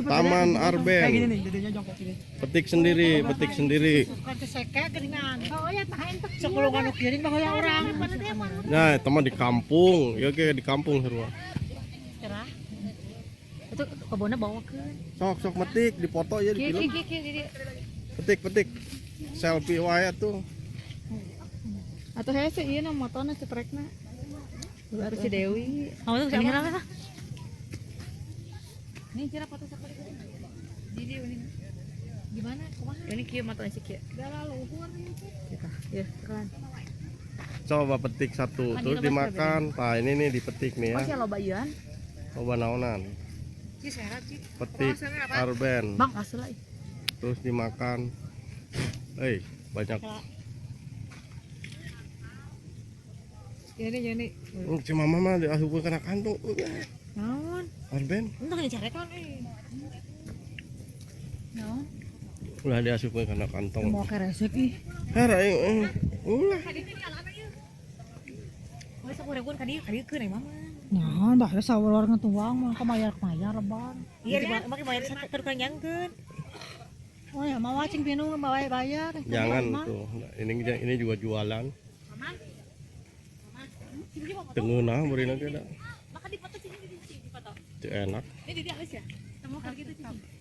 Taman Arben. Petik sendiri, petik sendiri. Nah, teman di kampung, ya kayak di kampung seru. Itu kebunnya bawa ke. Sok sok metik, dipoto ya di film. Petik petik. Selfie wae tuh. Atau hese ieu na motona ceprekna. Baru si Dewi. Kamu tuh siapa? Ini cara foto sakali. Jadi ini. Gimana? Kumaha? Ini kieu motona si kieu. Ya, keren. Coba petik satu, terus dimakan. Nah, ini nih dipetik nih ya. Oh, sia loba ieuan. Loba naonan. Petik Arben. Bang, asal lah. Terus dimakan. Eh, banyak. Ini jadi. Si mama mah diasupkeun kana kantong. Naon? Arben. Untung dicarekan euy. Naon? Ulah diasupkeun kana kantong. Mau keresek ih. Hera euy. Ulah. Wes aku regun ka dieu, ka dieu keun ai mama. Naon bah sawur ngetuang mah kamayar-kamayar lebar. Iya, make bayar satur kanjangkeun. Oh ya mau cing pinu mau bayar. Jangan tuh. Ini juga jualan. Tengeunah beurina ge da. Maka dipoto sini di sini dipoto. Teu enak. Ini jadi halus ya? Temu kali gitu cici.